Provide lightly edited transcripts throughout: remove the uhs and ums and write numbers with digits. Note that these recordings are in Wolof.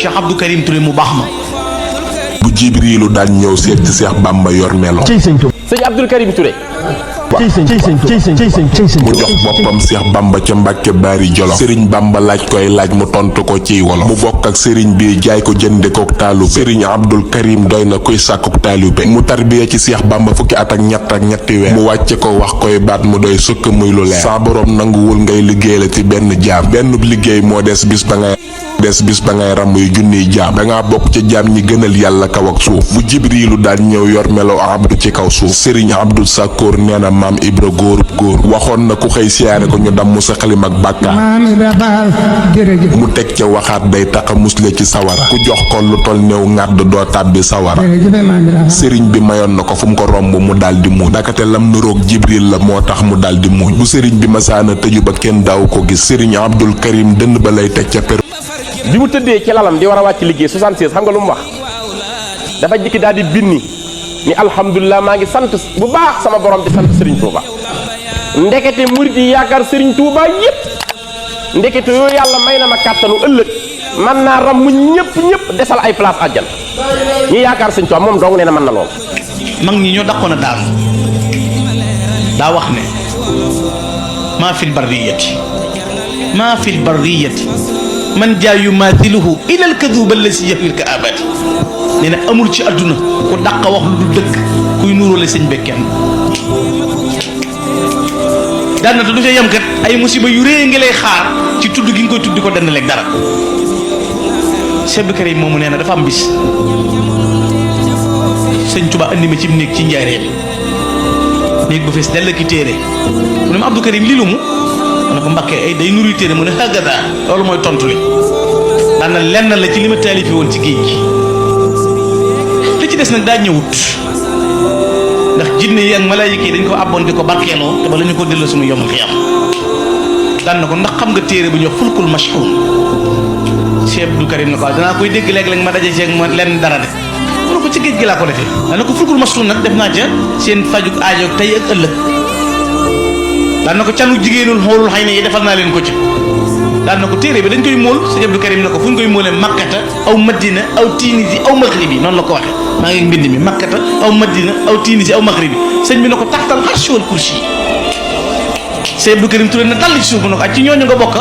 Cheikh Abdou Karim Touré mu baax ma. bu Jibriilu daan ñëw seet ci Cheikh Bamba yor melo. sëñ Abdou Karim Touré. mu jox boppam Cheikh Bamba ca Mbàkke Baari Jolof. Sëriñ Bamba laaj koy laaj mu tontu ko ciy wolof. mu bokk ak sëriñ bi jaay ko jënde kook taalube. sëriñ Abdul Karim doy na koy sàkkuk taalube. mu tarbiya ci Cheikh Bamba fukki at ak ñetti weer. mu wàcce ko wax koy baat mu doy sëkk muy lu leer. saa boroom nanguwul ngay liggéey la ci benn jaam. benn liggéey moo des bis ba ngay ram yu junniy jaam. dangaa bokk ca jaam ñi gënal yàlla kaw ak suuf. bu Jibriilu daan ñëw yor melo abdu ci kaw suuf. sëriñ Abdul Sakkoor nee na maam Ibra góorub góor waxoon na ku xëy siyaare ko ñu damm sa xalim ak bàkkaar. mu teg ca waxaat day taxa musle ci sawara. ku jox ko lu tol néew ngàdd doo tàbbi sawara. sëriñ bi mayoon na ko fu mu ko romb mu daldi muuñ. dakate lam nuroog Jibril la moo tax mu daldi muuñ. bu sëriñ bi masaana tëju ba kenn daaw ko gis. sëriñ Abdul Karim dënd ba lay teg ca per. bi mu tëddee ci lalam di war a wàcc liggéey 76 xam nga lu mu wax dafa jikki daal di binni ni alhamdulilah maa ngi sant bu baax sama borom di sant Serigne Touba. ndekete murid yi yaakaar Serigne Touba yépp ndekete yooyu yàlla may na ma kàttanu ëllëg man naa ram mu ñëpp desal ay place àjjan ñi yaakaar Serigne Touba moom dong nee na mën na lool. mag ñi ñoo dàqoon a daal daa wax ne maa fil barriyati man jaa yumaathiluhu ilal kaduba allasi yahwil ka abati nee na amul ci àdduna ku dàq wax lu du dëgg kuy nuróole sëñ bekkeen daan na te du ca yem kat ay musiba yu rëy ngi lay xaar ci tudd gi nga koy tudd ko dendaleeg dara. Cheikh Abdou Karim moomu nee na dafa am bis sëñ Tuba andi ma ci néeg ci njaareem néeg ba fees dell ki téere mu ne ma Abdou Karim lii lu mu ma ne ko Mbàkke ay day nuru téere mu ne hagada loolu mooy tontu li daan na lenn la ci li ma taalifi woon ci géej gi li ci des nag daa ñëwut ndax jinne yi ak malaayika yi dañ ko abboon di ko barkeeloo te ba la ñu ko delloo sumu yomul xiyam daan na ko ndax xam nga téere bu ñuy wax fulkul mashhun Cheikh Abdou Karim na ko danaa koy dégg léeg-léeg ma daje ceeg ma lenn dara de mu ne ko ci géej gi laa ko defee daan na ko fulkul mashhun nag def naa ca seen fajug aajo tey ak ëllëg daan na ko canu jigéenul xoolul xëy na yi defal naa leen ko ci daan na ko téere bi dañ koy móol sëñ Abdou Karim na ko fu ñu koy móolee makkata aw madina aw tinisi aw maghribi noonu la ko waxee maa ngi mbind mi makkata aw madina aw tinisi aw maghribi sëñ bi na ko taxtal arshi wal kursi sëñ Abdou Karim Touré na dal ci suuf mu ne ko ak ci ñooñu nga bokk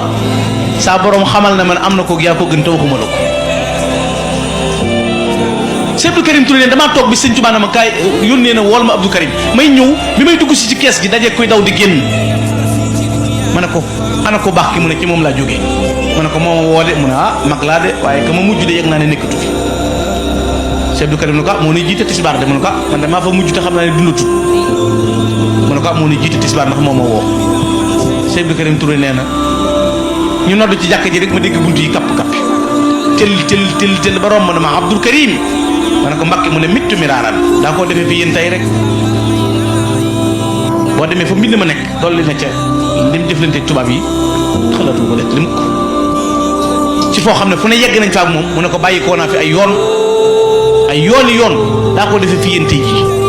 saa borom xamal na man am na ko yaa ko gën te waxuma la ko sëñ Abdou Karim Touré ne damaa toog bi sëñ Tuubaa na ma kaay yónnee na wool ma Abdou Karim may ñëw bi may dugg si ci kees gi daje koy daw di génn ma ne ko ana ko baax ki mu ne ci moom laa jógee ma ne ko moo ma woo de mu ne ah mag laa de waaye ka ma mujj de yëg naa ne nekkatu fi Cheikh Abdou Karim ne ko ah moo ne jiite tisbaar de mu ne ko ah man de maa fa mujj te xam naa ne dundatut mu ne ko ah moo ne jiite tisbaar ndax moo ma woo Cheikh Abdou Karim Touré nee na ñu nodd ci jàkk ji rek ma dégg bunt yi kapp-kappi tel ba romb na ma Abdou Karim ma ne ko Mbàkke mu ne mittu miraaran daa koo defee fi yéen tey rek boo demee fa mbind ma nekk dolli na ca lim jëflanteeg tubaab yi xalaatu ko de lim ko ci foo xam ne fu ne yegg nañ fa ak moom mu ne ko bàyyi koo naa fi ay yoon daa ko defee fi yéen tey ji